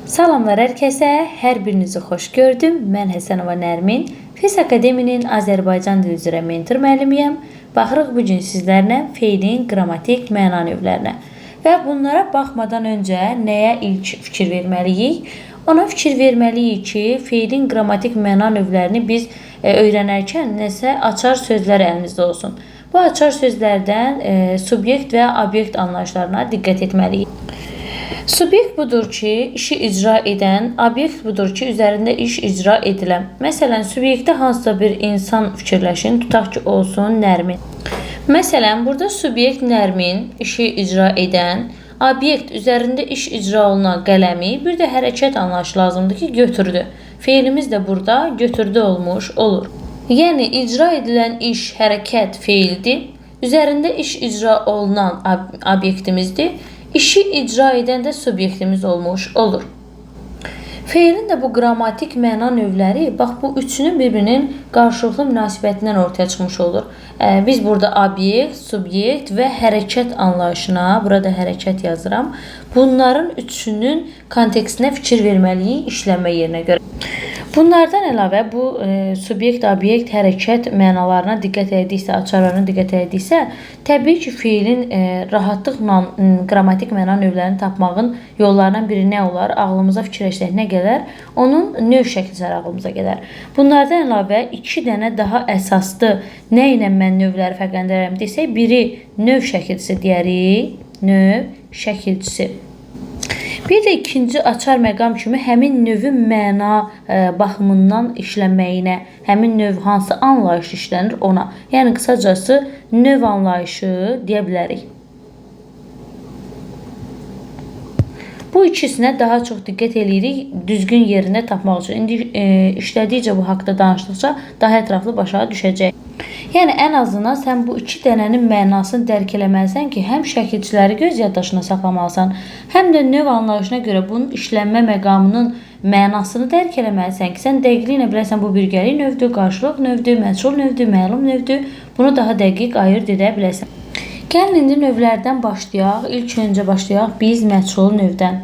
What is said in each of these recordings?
Salamlar hər kəsə, hər birinizi xoş gördüm. Mən Həsənova Nərmin, FES Akademinin Azərbaycan dili üzrə mentor müəllimiyəm. Baxırıq bu gün sizlərlə feilin qrammatik məna növlərinə. Və bunlara baxmadan öncə nəyə ilk fikir verməliyik? Ona fikir verməliyik ki, feilin qrammatik məna növlərini biz öyrənərkən nəsə açar sözlər əlimizdə olsun. Bu açar sözlərdən subyekt və obyekt anlayışlarına diqqət etməliyik. Subyekt budur ki, işi icra edən, obyekt budur ki, üzərində iş icra edilən. Məsələn, subyektdə hansısa bir insan fikirləşin, tutaq ki, olsun Nərmin. Məsələn, burada subyekt Nərmin, işi icra edən, obyekt üzərində iş icra olunan qələmi, bir də hərəkət anlayışı lazımdır ki, götürdü. Feilimiz də burada götürdü olmuş olur. Yəni, icra edilən iş hərəkət feildir, üzərində iş icra olunan obyektimizdir. İşi icra edən də subyektimiz olmuş olur. Feilin də bu qrammatik məna növləri, bax bu üçünün bir-birinin qarşılıqlı münasibətindən ortaya çıxmış olur. Biz burada obyekt, subyekt və hərəkət anlayışına, burada hərəkət yazıram, bunların üçünün kontekstinə fikir verməliyik işlənmə yerinə görə. Bunlardan əlavə bu subyekt, obyekt, hərəkət mənalarına diqqət etdiksə, açarlarına diqqət etdiksə, təbii ki, feilin rahatlıqla qrammatik məna növlərini tapmağın yollarından biri nə olar? Ağlımıza fikirləşsək nə gələr? Onun növ şəkilləri ağlımıza gələr. Bunlardan əlavə iki dənə daha əsaslı nə ilə mən növləri fərqləndirərəm desək, biri növ şəkilçisi deyərik, növ şəkilçisi. Bir də ikinci açar məqam kimi həmin növün məna baxımından işlənməyinə, həmin növ hansı anlayış işlənir ona. Yəni, qısacası növ anlayışı deyə bilərik. Bu ikisinə daha çox diqqət eləyirik düzgün yerində tapmaq üçün. İndi işlədikcə bu haqda danışdıqca daha ətraflı başa düşəcək. Yəni, ən azından sən bu iki dənənin mənasını dərk eləməlisən ki, həm şəkilçiləri göz yaddaşına saxlamalısan, həm də növ anlayışına görə bunun işlənmə məqamının mənasını dərk eləməlisən ki, sən dəqiqliklə biləsən bu birgəlik növdür, qarşılıq növdür, məchul növdür, məlum növdür. Bunu daha dəqiq ayırd edə biləsən. Gəlin indi növlərdən başlayaq. İlk öncə başlayaq biz məchul növdən.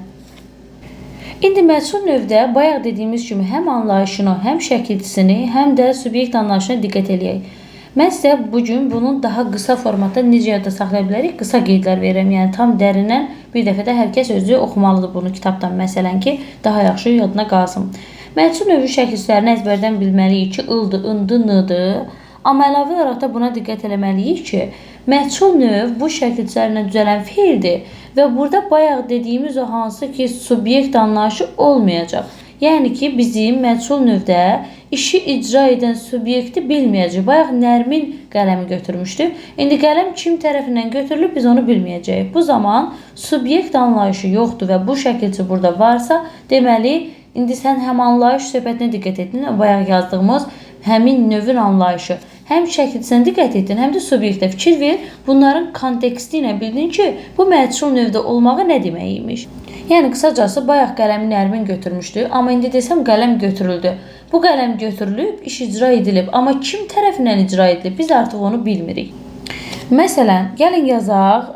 İndi məchul növdə bayaq dediyimiz kimi həm anlayışını, həm şəkilçisini, həm də subyekt anlayışına diqqət eləyək. Mən sizə bugün bunun daha qısa formatda necə yadda saxlaya bilərik, qısa qeydlər verirəm. Yəni, tam dərindən bir dəfə də hər kəs özü oxumalıdır bunu kitabdan, məsələn ki, daha yaxşı yadına qalsın. Məchul növü şəkilçilərini əzbərdən bilməliyik ki, ıldır, ındı, nıdır. Amma əlavə olaraq da buna diqqət eləməliyik ki, məchul növ bu şəkilçilərlə düzələn feildir və burada bayaq dediyimiz o hansı ki, subyekt anlayışı olmayacaq. Yəni ki, bizim məchul növdə işi icra edən subyekti bilməyəcəyik. Bayaq Nərmin qələmi götürmüşdü. İndi qələm kim tərəfindən götürülüb, biz onu bilməyəcəyik. Bu zaman subyekt anlayışı yoxdur və bu şəkilçi burada varsa, deməli, indi sən həm anlayış söhbətinə diqqət etdin, bayaq yazdığımız həmin növün anlayışı. Həm şəkilçisinə diqqət etdin, həm də subyektə fikir ver. Bunların konteksti ilə bildin ki, bu məchul növdə olmağı nə demək imiş. Yəni, qısacası, bayaq qələmi Nərmin götürmüşdü, amma indi desəm qələm götürüldü. Bu qələm götürülüb, iş icra edilib, amma kim tərəfindən icra edilib, biz artıq onu bilmirik. Məsələn, gəlin yazaq,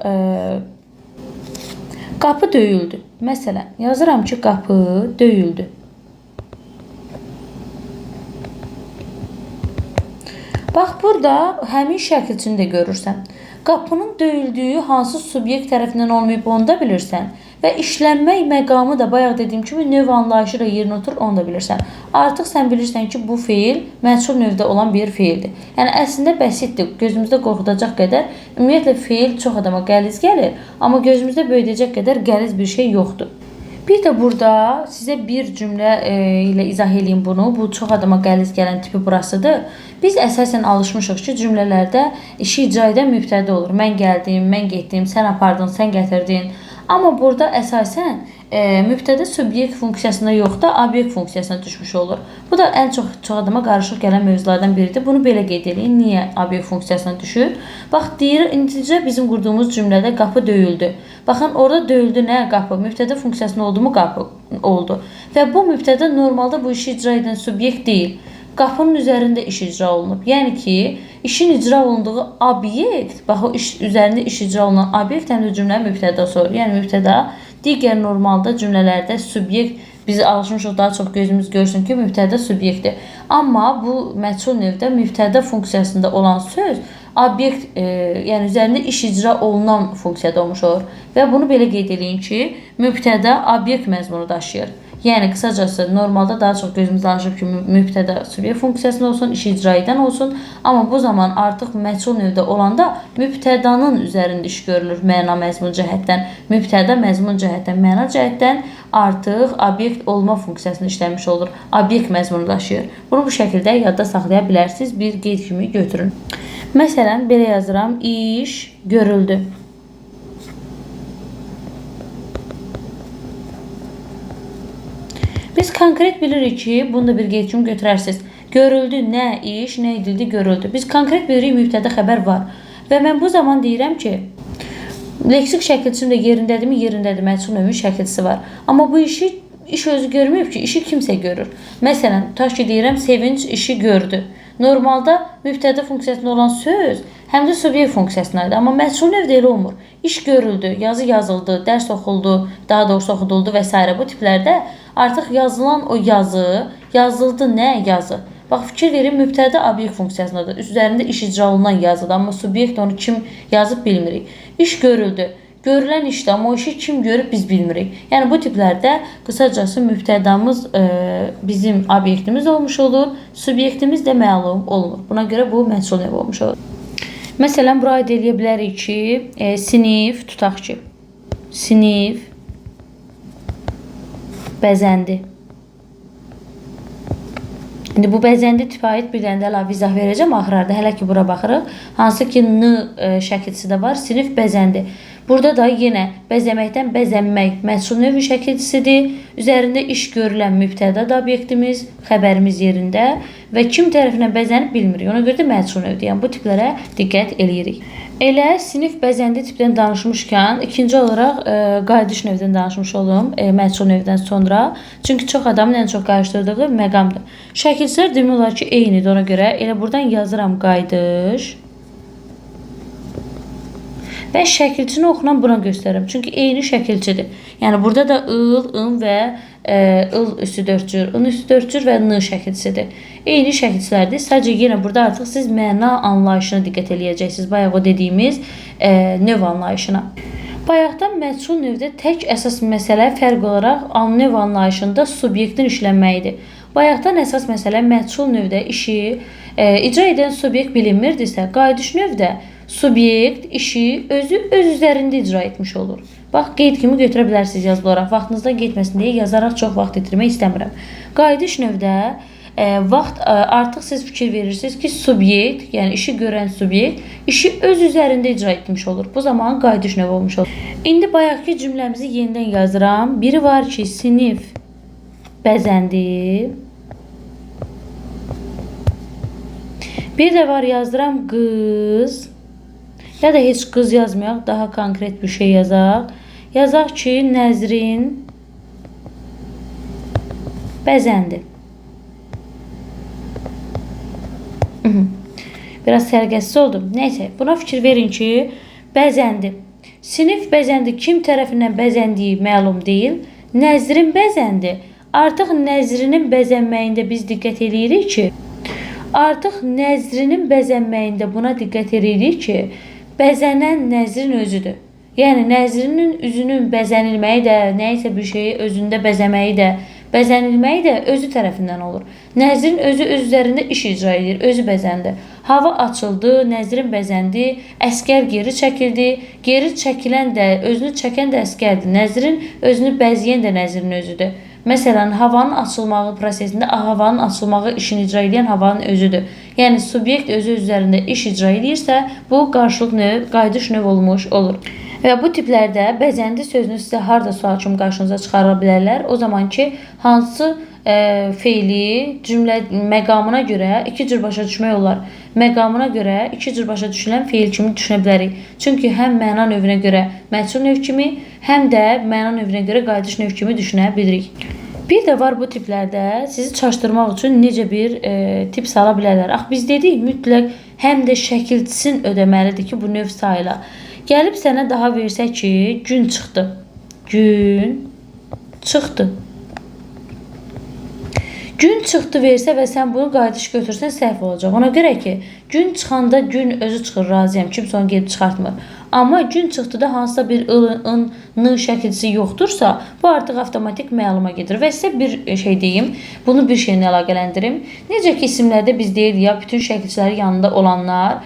qapı döyüldü. Məsələn, yazıram ki, qapı döyüldü. Bax, burada həmin şəkilçini də görürsən. Qapının döyüldüyü hansı subyekt tərəfindən olmayıb, onu da bilirsən. Və işlənmək məqamı da bayaq dediyim kimi növ anlayışı da yerinə oturur, onu da bilirsən. Artıq sən bilirsən ki, bu feil məchul növdə olan bir feildir. Yəni, əslində bəsitdir, gözümüzdə qorxudacaq qədər. Ümumiyyətlə, feil çox adama qəliz gəlir, amma gözümüzdə böyüdəcək qədər qəliz bir şey yoxdur. Bir də burada sizə bir cümlə ilə izah eləyim bunu. Bu, çox adama qəliz gələn tipi burasıdır. Biz əsasən alışmışıq ki, cümlələrdə işi icra edən mübtədə olur. Mən gəldim, mən getdim, sən apardın, sən gətirdin. Amma burada əsasən mübtədə subyekt funksiyasında yox da obyekt funksiyasına düşmüş olur. Bu da ən çox adama qarışıq gələn mövzulardan biridir. Bunu belə qeyd eləyin. Niyə obyekt funksiyasına düşür? Bax, deyir, indicə bizim qurduğumuz cümlədə qapı döyüldü. Baxın, orada döyüldü nə? Qapı. Mübtədə funksiyasında oldu mu? Qapı oldu. Və bu mübtədə normalda bu işi icra edən subyekt deyil. Qapının üzərində iş icra olunub. Yəni ki, işin icra olunduğu obyekt, bax o iş üzərində iş icra olunan obyekt həm də cümlənin mübtədası olur. Yəni mübtəda digər normalda cümlələrdə subyekt Biz alışmışıq daha çox gözümüz görsün ki, mübtəda subyektdir. Amma bu məchul növdə mübtəda funksiyasında olan söz obyekt, yəni üzərində iş icra olunan funksiyada olmuş olur. Və bunu belə qeyd eləyin ki, mübtəda obyekt məzmunu daşıyır. Yəni qısacası normalda daha çox gözümüz alışıb ki, mübtəda subyekt funksiyasında olsun, iş icra edən olsun. Amma bu zaman artıq məchul növdə olanda mübtədanın üzərində iş görülür məna məzmun cəhətdən. Mübtəda məzmun cəhətdən, məna cəhətdən artıq obyekt olma funksiyasını işləmiş olur. Obyekt məzmunu daşıyır. Bunu bu şəkildə yadda saxlaya bilərsiniz. Bir qeyd kimi götürün. Məsələn, belə yazıram. İş görüldü. Biz konkret bilirik ki, bunu da bir qeyd kimi götürərsiniz. Görüldü, nə iş, nə edildi, görüldü. Biz konkret bilirik, mübtəda xəbər var. Və mən bu zaman deyirəm ki, leksik şəkilçim də yerindədirmi? Yerindədir. Məchul növün şəkilçisi var. Amma bu işi iş özü görməyib ki, işi kimsə görür. Məsələn, tutaq ki, deyirəm, Sevinç işi gördü. Normalda mübtəda funksiyasında olan söz həm də subyekt funksiyasındadır. Amma məchul növdə elə olmur. İş görüldü, yazı yazıldı, dərs oxuldu, daha doğrusu oxuduldu və s. Bu tiplərdə artıq yazılan o yazı, yazıldı nə yazı. Bax, fikir verin, mübtəda obyekt funksiyasındadır. Üzərində iş icra olunan yazıdır. Amma subyekt onu kim yazıb bilmirik. İş görüldü. Görülən işdir, amma o işi kim görüb biz bilmirik. Yəni bu tiplərdə qısacası mübtədamız bizim obyektimiz olmuş olur, subyektimiz də məlum olmur. Buna görə bu məchul növ olmuş olur. Məsələn, bura aid eləyə bilərik ki, sinif, tutaq ki, sinif bəzəndi. İndi bu bəzəndi tipə aid bir dənə də əlavə izah verəcəm axırlarda. Hələ ki bura baxırıq. Hansı ki N şəkilçisi də var. Sinif bəzəndi. Burada da yenə bəzəməkdən bəzənmək məchul növü şəkilçisidir. Üzərində iş görülən mübtəda da obyektimiz, xəbərimiz yerində və kim tərəfindən bəzənib bilmirik. Ona görə də məchul növdür. Yəni bu tiplərə diqqət eləyirik. Elə sinif bəzəndi tipdən danışmışkən, ikinci olaraq qayıdış növdən danışmış olum, məchul növdən sonra. Çünki çox adamın ən çox qarışdırdığı məqamdır. Şəkilçilər demək olar ki, eynidir ona görə. Elə buradan yazıram qayıdış. Və şəkilçini oxunan buna göstərirəm. Çünki eyni şəkilçidir. Yəni burada da ıl, ın və ıl üstü dörd cür, ın üstü dörd cür və n şəkilçisidir. Eyni şəkilçilərdir. Sadəcə yenə burada artıq siz məna anlayışına diqqət eləyəcəksiniz. Bayaq o dediyimiz növ anlayışına. Bayaqdan məchul növdə tək əsas məsələ fərq olaraq növ anlayışında subyektin işlənməyidir. Bayaqdan əsas məsələ məchul növdə işi icra edən subyekt bilinmirdirsə, qayıdış növdə subyekt işi özü öz üzərində icra etmiş olur. Bax, qeyd kimi götürə bilərsiniz yazılı olaraq. Vaxtınızdan getməsin deyə yazaraq çox vaxt itirmək istəmirəm. Qayıdış növdə vaxt artıq siz fikir verirsiniz ki, subyekt, yəni işi görən subyekt işi öz üzərində icra etmiş olur. Bu zaman qayıdış növü olmuş olur. İndi bayaqki cümləmizi yenidən yazıram. Biri var ki, sinif bəzəndi. Bir də var yazdıram qız. Ya da heç qız yazmayaq, daha konkret bir şey yazaq. Yazaq ki, Nəzrin bəzəndi. Biraz səliqəsiz oldum. Nəysə, buna fikir verin ki, bəzəndi. Sinif bəzəndi kim tərəfindən bəzəndiyi məlum deyil. Nəzrin bəzəndi. Artıq Nəzrinin bəzənməyində biz diqqət eləyirik ki, artıq Nəzrinin bəzənməyində buna diqqət eləyirik ki, bəzənən Nəzrin özüdür. Yəni Nəzrinin üzünün bəzənilməyi də, nəyisə bir şeyi özündə bəzəməyi də, bəzənilməyi də özü tərəfindən olur. Nəzrin özü öz üzərində iş icra edir, özü bəzəndi. Hava açıldı, Nəzrin bəzəndi, əskər geri çəkildi. Geri çəkilən də, özünü çəkən də əskərdir. Nəzrin özünü bəzəyən də Nəzrin özüdür. Məsələn, havanın açılmağı prosesində havanın açılmağı işini icra edən havanın özüdür. Yəni subyekt özü üzərində iş icra edirsə, bu qarşılıq növ, qayıdış növ olmuş olur. Və bu tiplərdə bəzəndi sözünü sizə harda sual kimi qarşınıza çıxara bilərlər. O zaman ki, hansı feili cümlə məqamına görə iki cür başa düşmək olar. Məqamına görə iki cür başa düşülən feil kimi düşünə bilərik. Çünki həm məna növünə görə məchul növ kimi, həm də məna növünə görə qayıdış növ kimi düşünə bilirik. Bir də var bu tiplərdə sizi çaşdırmaq üçün necə bir tip sala bilərlər. Ax, biz dedik, mütləq həm də şəkilçisin ödəməlidir ki, bu növ sayıla. Gəlib sənə daha versə ki, gün çıxdı. Gün çıxdı. Gün çıxdı versə və sən bunu qayıdış götürsən səhv olacaq. Ona görə ki, gün çıxanda gün özü çıxır, razıyam. Kimsə onu gedib çıxartmır. Amma gün çıxdıda hansısa bir ıl, ın, n şəkilçisi yoxdursa, bu artıq avtomatik məluma gedir. Və sizə bir şey deyim, bunu bir şeylə əlaqələndirim. Necə ki, isimlərdə biz deyirik ya, bütün şəkilçiləri yanında olanlar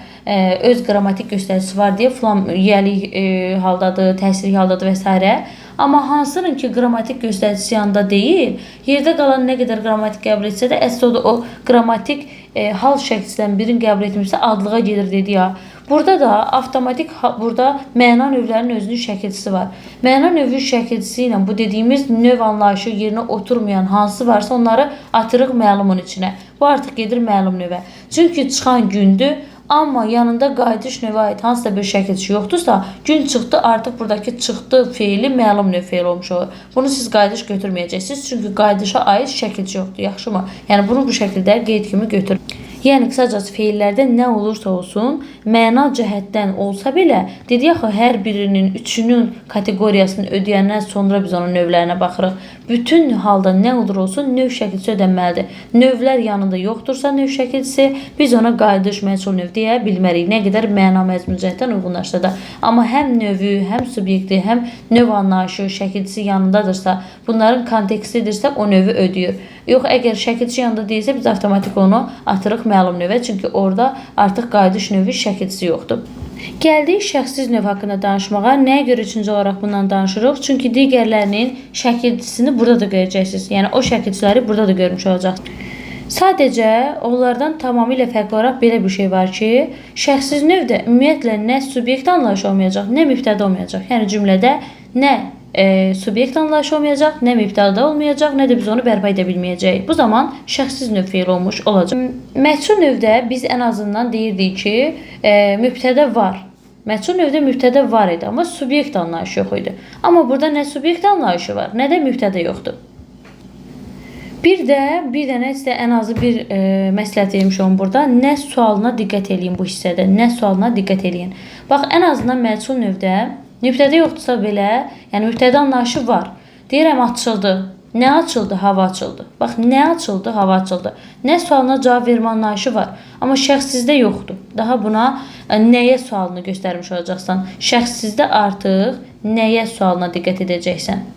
öz qrammatik göstəricisi var deyə filan yiyəlik haldadır, təsirli haldadır və s. Amma hansının ki qrammatik göstəricisi yanında deyil, yerdə qalan nə qədər qrammatik qəbul etsə də, əsl o da o qrammatik hal şəkilçisindən birini qəbul etmişsə adlığa gedir dedi ya. Burada da avtomatik burada məna növlərinin özünün şəkilçisi var. Məna növü şəkilçisi ilə bu dediyimiz növ anlayışı yerinə oturmayan hansı varsa onları atırıq məlumun içinə. Bu artıq gedir məlum növə. Çünki çıxan gündür. Amma yanında qayıdış növə aid hansısa bir şəkilçi yoxdursa, gün çıxdı, artıq buradakı çıxdı feili məlum növ feil olmuş olur. Bunu siz qayıdış götürməyəcəksiniz. Çünki qayıdışa aid şəkilçi yoxdur. Yaxşımı? Yəni bunu bu şəkildə qeyd kimi götür. Yəni qısacası feillərdə nə olursa olsun, məna cəhətdən olsa belə, dedik axı hər birinin üçünün kateqoriyasını ödəyəndən sonra biz onun növlərinə baxırıq. Bütün halda nə olur olsun növ şəkilçisi ödənməlidir. Növlər yanında yoxdursa növ şəkilçisi, biz ona qayıdış məchul növ deyə bilmərik. Nə qədər məna məzmun cəhətdən uyğunlaşsa da. Amma həm növü, həm subyekti, həm növ anlayışı, şəkilçisi yanındadırsa, bunların kontekstidirsə o növü ödəyir. Yox, əgər şəkilçi yanında deyilsə biz avtomatik onu atırıq məlum növə. Çünki orada artıq qayıdış növü şəkilçisi yoxdur. Gəldik şəxssiz növ haqqında danışmağa. Nəyə görə üçüncü olaraq bundan danışırıq? Çünki digərlərinin şəkilçisini burada da görəcəksiniz. Yəni o şəkilçiləri burada da görmüş olacaqsınız. Sadəcə onlardan tamamilə fərqli olaraq belə bir şey var ki, şəxssiz növdə ümumiyyətlə nə subyekt anlayışı olmayacaq, nə mübtəda olmayacaq. Yəni cümlədə nə subyekt anlayışı olmayacaq, nə mübtəda olmayacaq, nə də biz onu bərpa edə bilməyəcəyik. Bu zaman şəxssiz növ feil olmuş olacaq. Məchul növdə biz ən azından deyirdik ki, mübtəda var. Məchul növdə mübtəda var idi, amma subyekt anlayışı yox idi. Amma burada nə subyekt anlayışı var, nə də mübtəda yoxdur. Bir də bir dənə sizə ən azı bir məsləhət vermiş olum burada. Nə sualına diqqət eləyin bu hissədə. Nə sualına diqqət eləyin. Bax, ən azından məchul növdə mübtəda yoxdursa belə, yəni mübtəda anlayışı var. Deyirəm açıldı. Nə açıldı? Hava açıldı. Bax, nə açıldı? Hava açıldı. Nə sualına cavab vermə anlayışı var. Amma şəxssizdə yoxdur. Daha buna nəyə sualını göstərmiş olacaqsan. Şəxssizdə artıq nəyə sualına diqqət edəcəksən.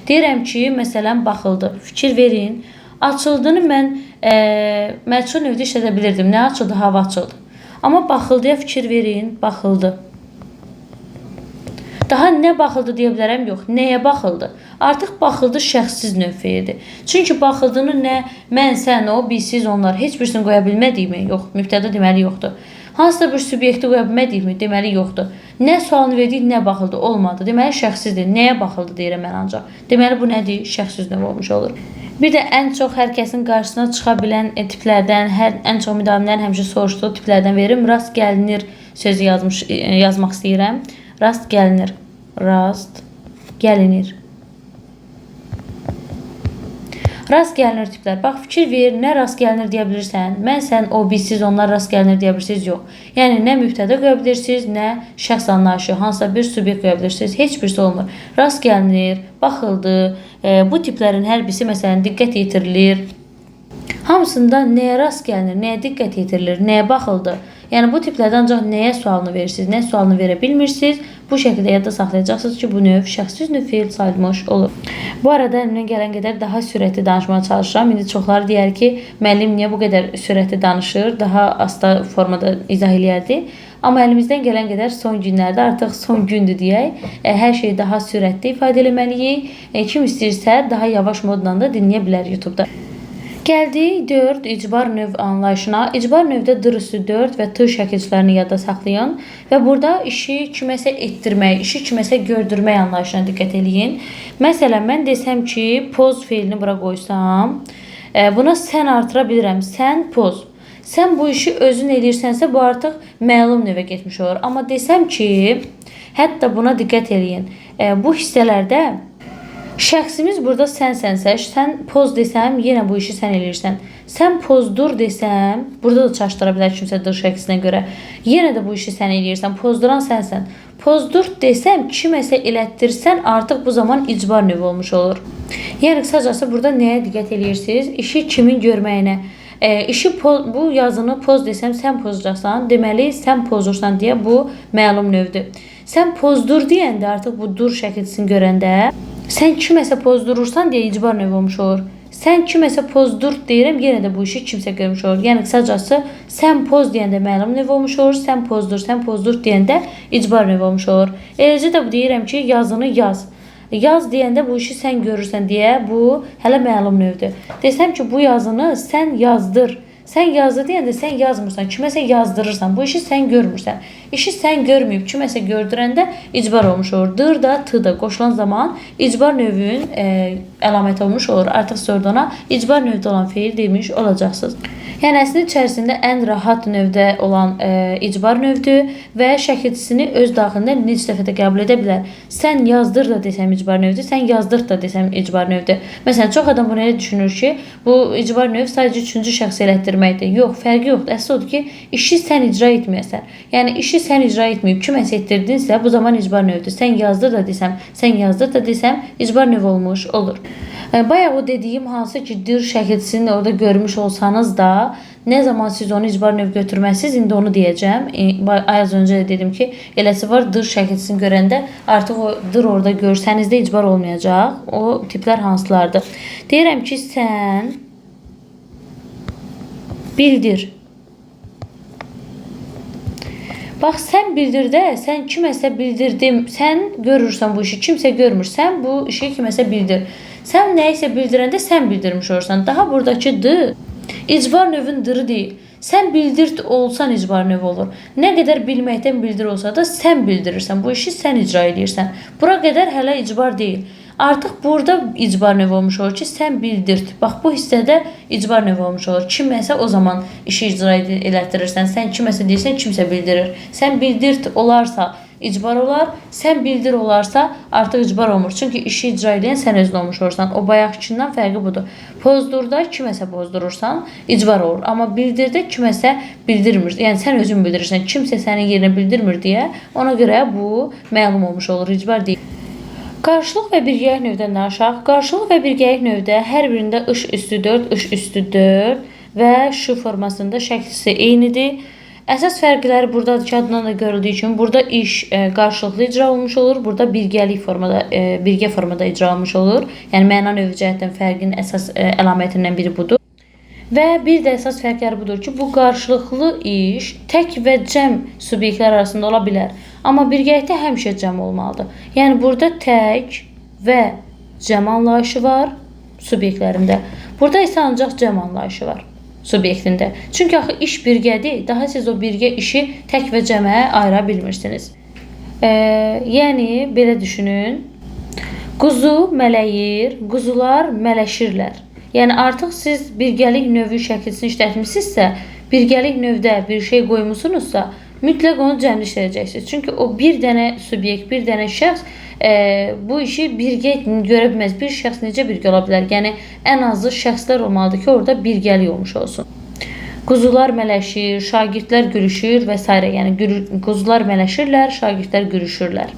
Deyirəm ki, məsələn, baxıldı. Fikir verin. Açıldığını mən məchul növdə işlədə bilirdim. Nə açıldı? Hava açıldı. Amma baxıldıya fikir verin. Baxıldı. Daha nə baxıldı deyə bilərəm? Yox. Nəyə baxıldı? Artıq baxıldı şəxssiz növ feildir. Çünki baxıldığını nə mən, sən, o, biz, siz, onlar heç birisini qoya bilmədiyimi? Yox. Mübtəda deməli yoxdur. Hansısa bir subyekti qoya bilmədiyimi? Deməli yoxdur. Nə sualını verdik, nə baxıldı? Olmadı. Deməli şəxssizdir. Nəyə baxıldı deyirəm mən ancaq. Deməli bu nədir? Şəxssiz növ olmuş olur. Bir də ən çox hər kəsin qarşısına çıxa bilən tiplərdən, ən çox müdavimlərin həmişə soruşduğu tiplərdən verim. Rast gəlinir sözü yazmaq istəyirəm. Rast gəlinir. Rast gəlinir. Rast gəlinir tiplər. Bax, fikir ver, nə rast gəlinir deyə bilirsən. Mən, sən, o, biz, siz, onlar rast gəlinir deyə bilirsiniz. Yox. Yəni, nə mübtəda qoya bilirsiniz, nə şəxs anlayışı, hansısa bir subyekt qoya bilirsiniz. Heç birisi olmur. Rast gəlinir, baxıldı. Bu tiplərin hər birisi, məsələn, diqqət yetirilir. Hamısında nəyə rast gəlinir, nəyə diqqət yetirilir, nəyə baxıldı. Yəni, bu tiplərdə ancaq nəyə sualını verirsiniz, nə sualını verə bilmirsiniz. Bu şəkildə yadda saxlayacaqsınız ki, bu növ şəxssiz növ feil sayılmış olur. Bu arada əlimdən gələn qədər daha sürətli danışmağa çalışıram. İndi çoxları deyər ki, müəllim niyə bu qədər sürətli danışır, daha asta formada izah eləyərdi. Amma əlimizdən gələn qədər son günlərdə, artıq son gündür deyək, hər şeyi daha sürətli ifadə eləməliyik. Kim istəyirsə daha yavaş modla da dinləyə bilər YouTube-da. Gəldik 4 icbar növ anlayışına. İcbar növdə D üstü 4 və T şəkilçilərini yadda saxlayın və burada işi kiməsə etdirmək, işi kiməsə gördürmək anlayışına diqqət eləyin. Məsələn, mən desəm ki, poz feilini bura qoysam, buna sən artıra bilirəm. Sən poz. Sən bu işi özün eləyirsənsə, bu artıq məlum növə getmiş olur. Amma desəm ki, hətta buna diqqət eləyin. Bu hissələrdə şəxsimiz burada sənsənsə, sən poz desəm, yenə bu işi sən eləyirsən. Sən pozdur desəm, burada da çaşdıra bilər kimsə dır şəxsinə görə. Yenə də bu işi sən eləyirsən, pozduran sənsən. Pozdurt desəm, kiməsə elətdirsən, artıq bu zaman icbar növü olmuş olur. Yəni qısacası burada nəyə diqqət eləyirsiniz? İşi kimin görməyinə. İşi bu yazını poz desəm sən pozacaqsan, deməli sən pozursan deyə bu məlum növdür. Sən pozdur deyəndə artıq bu dur şəkilçisini görəndə sən kiməsə pozdurursan deyə icbar növ olmuş olur. Sən kiməsə pozdur deyirəm, yenə də bu işi kimsə görmüş olur. Yəni qısacası sən poz deyəndə məlum növ olmuş olur, sən pozdur, sən pozdur deyəndə icbar növ olmuş olur. Eləcə də bu deyirəm ki, yazını yaz. Yaz deyəndə bu işi sən görürsən deyə bu hələ məlum növdür. Desəm ki, bu yazını sən yazdır. Sən yazdı deyəndə sən yazmırsan, kiməsə yazdırırsan. Bu işi sən görmürsən. İşi sən görməyib, kiməsə gördürəndə icbar olmuş olur. Dır da, t da qoşulan zaman icbar növün əlaməti olmuş olur. Artıq siz ona icbar növdə olan feil demiş olacaqsınız. Yəni əslində içərisində ən rahat növdə olan icbar növdür və şəkilçisini öz daxilində neçə dəfə də qəbul edə bilər. Sən yazdır da desəm icbar növdür, sən yazdırt da desəm icbar növdür. Məsələn, çox adam bunu elə düşünür ki, bu icbar növ sadəcə üçüncü şəxs elətdirməkdir. Yox, fərqi yoxdur. Əsas odur ki, işi sən icra etməyəsən. Yəni işi sən icra etməyib kiməsə etdirdinsə, bu zaman icbar növdür. Sən yazdır da desəm, sən yazdır da desəm icbar növ olmuş olur. Bayaq o dediyim hansı ki, dir şəkilçisini orada görmüş olsanız da, nə zaman siz onu icbar növ götürməsiniz, indi onu deyəcəm. Az öncə də dedim ki, eləsi var, dır şəkilçisini görəndə artıq o dır orada görsəniz də icbar olmayacaq. O tiplər hansılardır? Deyirəm ki, sən bildir. Bax, sən bildir də, sən kiməsə bildirdim, sən görürsən bu işi, kimsə görmür, sən bu işi kiməsə bildir. Sən nəyisə bildirəndə sən bildirmiş olursan. Daha buradakı d icbar növün dırı deyil. Sən bildirt olsan icbar növ olur. Nə qədər bilməkdən bildir olsa da sən bildirirsən. Bu işi sən icra edirsən. Bura qədər hələ icbar deyil. Artıq burada icbar növ olmuş olur ki, sən bildirt. Bax, bu hissədə icbar növ olmuş olur. Kiməsə o zaman işi icra elətdirirsən. Sən kiməsə deyirsən, kimsə bildirir. Sən bildirt olarsa icbar olar, sən bildir olarsa artıq icbar olmur. Çünki işi icra edən sən özün olmuş olursan. O bayaqkindən fərqi budur. Pozdurda kiməsə pozdurursan, icbar olur. Amma bildirdə kiməsə bildirmir. Yəni sən özün bildirirsən, kimsə sənin yerinə bildirmir deyə ona görə bu məlum olmuş olur, icbar deyil. Qarşılıq və birgəlik növdən danışaq. Qarşılıq və birgəlik növdə hər birində ış üstü 4, ış üstü 4 və ş formasında şəklisi eynidir. Əsas fərqləri buradadır ki, adından da görüldüyü kimi burada iş qarşılıqlı icra olmuş olur, burada birgəlik formada, birgə formada icra olmuş olur. Yəni məna növü cəhətdən fərqin əsas əlamətindən biri budur. Və bir də əsas fərqləri budur ki, bu qarşılıqlı iş tək və cəm subyektlər arasında ola bilər. Amma birgəlikdə həmişə cəm olmalıdır. Yəni burada tək və cəm anlayışı var subyektlərində. Burada isə ancaq cəm anlayışı var subyektində. Çünki axı iş birgədir. Daha siz o birgə işi tək və cəmə ayıra bilmirsiniz. Yəni belə düşünün. Quzu mələyir, quzular mələşirlər. Yəni artıq siz birgəlik növü şəkilçisini işlətmisinizsə, birgəlik növdə bir şey qoymusunuzsa, mütləq onu cəmli işlədəcəksiniz. Çünki o bir dənə subyekt, bir dənə şəxs bu işi birgə görə bilməz. Bir şəxs necə birgə ola bilər? Yəni ən azı şəxslər olmalıdır ki, orada birgəlik olmuş olsun. Quzular mələşir, şagirdlər gülüşür və s. Yəni quzular mələşirlər, şagirdlər gülüşürlər.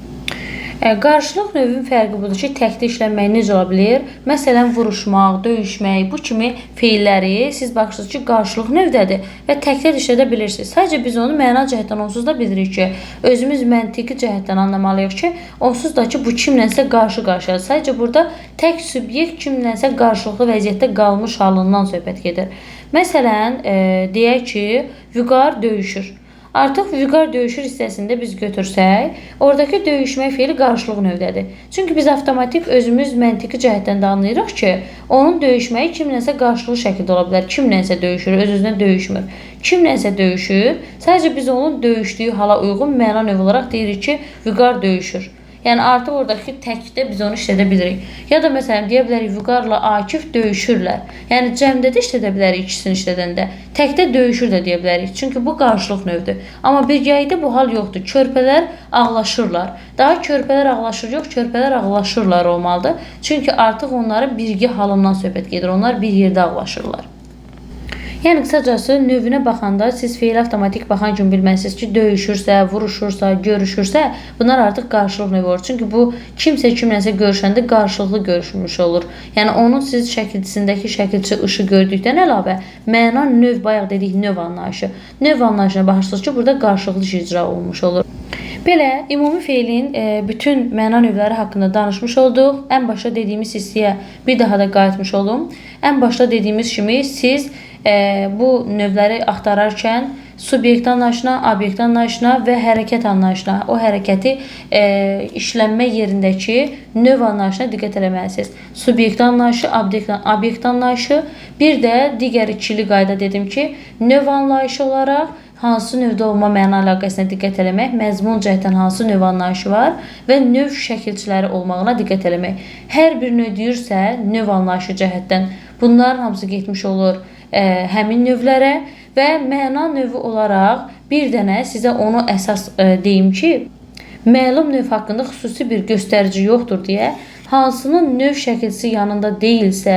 Qarşılıq növün fərqi budur ki, təkdə işlənmək necə ola bilər? Məsələn, vuruşmaq, döyüşmək, bu kimi feilləri siz baxırsınız ki, qarşılıq növdədir və təkdə də işlədə bilirsiniz. Sadəcə biz onu məna cəhətdən onsuz da bilirik ki, özümüz məntiqi cəhətdən anlamalıyıq ki, onsuz da ki, bu kimlənsə qarşı-qarşıyadır. Sadəcə burada tək subyekt kimlənsə qarşılıqlı vəziyyətdə qalmış halından söhbət gedir. Məsələn, deyək ki, Vüqar döyüşür. Artıq Vüqar döyüşür hissəsində biz götürsək, oradakı döyüşmək feili qarşılıq növdədir. Çünki biz avtomatik özümüz məntiqi cəhətdən də anlayırıq ki, onun döyüşməyi kimlənsə qarşılıqlı şəkildə ola bilər. Kimlənsə döyüşür, öz-özünə döyüşmür. Kimlənsə döyüşür, sadəcə biz onun döyüşdüyü hala uyğun məna növ olaraq deyirik ki, Vüqar döyüşür. Yəni artıq oradakı təkdə biz onu işlədə bilirik. Ya da məsələn deyə bilərik Vüqarla Akif döyüşürlər. Yəni cəmdə də işlədə bilərik ikisini işlədəndə. Təkdə döyüşür də deyə bilərik. Çünki bu qarşılıq növdür. Amma birgəlikdə bu hal yoxdur. Körpələr ağlaşırlar. Daha körpələr ağlaşır yox, körpələr ağlaşırlar olmalıdır. Çünki artıq onların birgə halından söhbət gedir. Onlar bir yerdə ağlaşırlar. Yəni qısacası növünə baxanda siz feil avtomatik baxan kimi bilməlisiniz ki, döyüşürsə, vuruşursa, görüşürsə, bunlar artıq qarşılıq növü olur. Çünki bu kimsə kimləsə görüşəndə qarşılıqlı görüşmüş olur. Yəni onun siz şəkilçisindəki şəkilçi ışı gördükdən əlavə məna növ, bayaq dedik növ anlayışı. Növ anlayışına baxırsınız ki, burada qarşılıqlı iş icra olunmuş olur. Belə ümumi feilin bütün məna növləri haqqında danışmış olduq. Ən başda dediyimiz hissəyə bir daha da qayıtmış olum. Ən başda dediyimiz kimi siz bu növləri axtararkən subyekt anlayışına, obyekt anlayışına və hərəkət anlayışına, o hərəkəti işlənmə yerindəki növ anlayışına diqqət eləməlisiniz. Subyekt anlayışı, obyekt anlayışı, bir də digər ikili qayda dedim ki, növ anlayışı olaraq hansı növdə olma məna əlaqəsinə diqqət eləmək, məzmun cəhətdən hansı növ anlayışı var və növ şəkilçiləri olmağına diqqət eləmək. Hər bir növ deyirsə, növ anlayışı cəhətdən bunların hamısı getmiş olur həmin növlərə və məna növü olaraq bir dənə sizə onu əsas deyim ki, məlum növ haqqında xüsusi bir göstərici yoxdur deyə hansının növ şəkilçisi yanında deyilsə,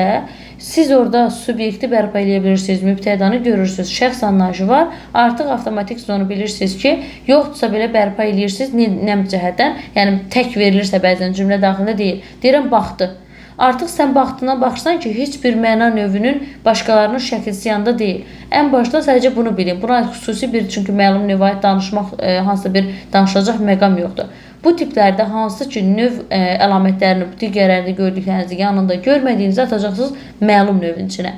siz orada subyekti bərpa eləyə bilirsiniz, mübtədanı görürsünüz, şəxs anlayışı var. Artıq avtomatik siz onu bilirsiniz ki, yoxdursa belə bərpa eləyirsiniz nə cəhətdən? Yəni tək verilirsə bəzən cümlə daxilində deyil. Deyirəm baxdı. Artıq sən baxdığına baxırsan ki, heç bir məna növünün başqalarının şəkilçisi yanında deyil. Ən başda sadəcə bunu bilin. Buna xüsusi bir, çünki məlum növə aid danışmaq, hansısa bir danışılacaq məqam yoxdur. Bu tiplərdə hansı ki növ əlamətlərini digərlərində gördüklərinizi yanında görmədiyinizi atacaqsınız məlum növün içinə.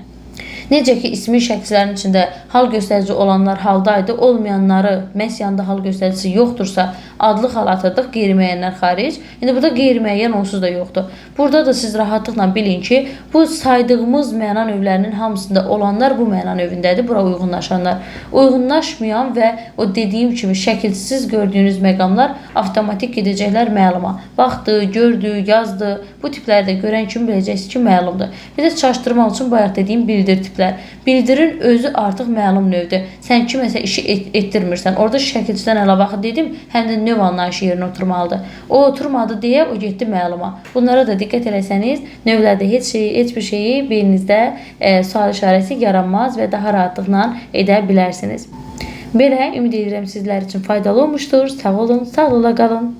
Necə ki ismin şəxslərin içində hal göstərici olanlar haldaydı, olmayanları məhz yanında hal göstəricisi yoxdursa adlı hal atırdıq, qeyri-müəyyənlər xaric. İndi burada qeyri-müəyyən onsuz da yoxdur. Burada da siz rahatlıqla bilin ki, bu saydığımız məna növlərinin hamısında olanlar bu məna növündədir, bura uyğunlaşanlar. Uyğunlaşmayan və o dediyim kimi şəkilsiz gördüyünüz məqamlar avtomatik gedəcəklər məluma. Baxdı, gördü, yazdı. Bu tipləri də görən kimi biləcəksiniz ki, məlumdur. Bir də çaşdırmaq üçün bayaq dediyim bildir tiplər. Bildirin özü artıq məlum növdür. Sən kiməsə işi etdirmirsən. Orada şəkilçidən əlavə axı dedim, həm də növ anlayışı yerinə oturmalıdır. O oturmadı deyə o getdi məluma. Bunlara da diqqət eləsəniz, növlərdə heç bir şeyi beyninizdə sual işarəsi yaranmaz və daha rahatlıqla edə bilərsiniz. Belə, ümid edirəm sizlər üçün faydalı olmuşdur. Sağ olun, sağlıqla qalın.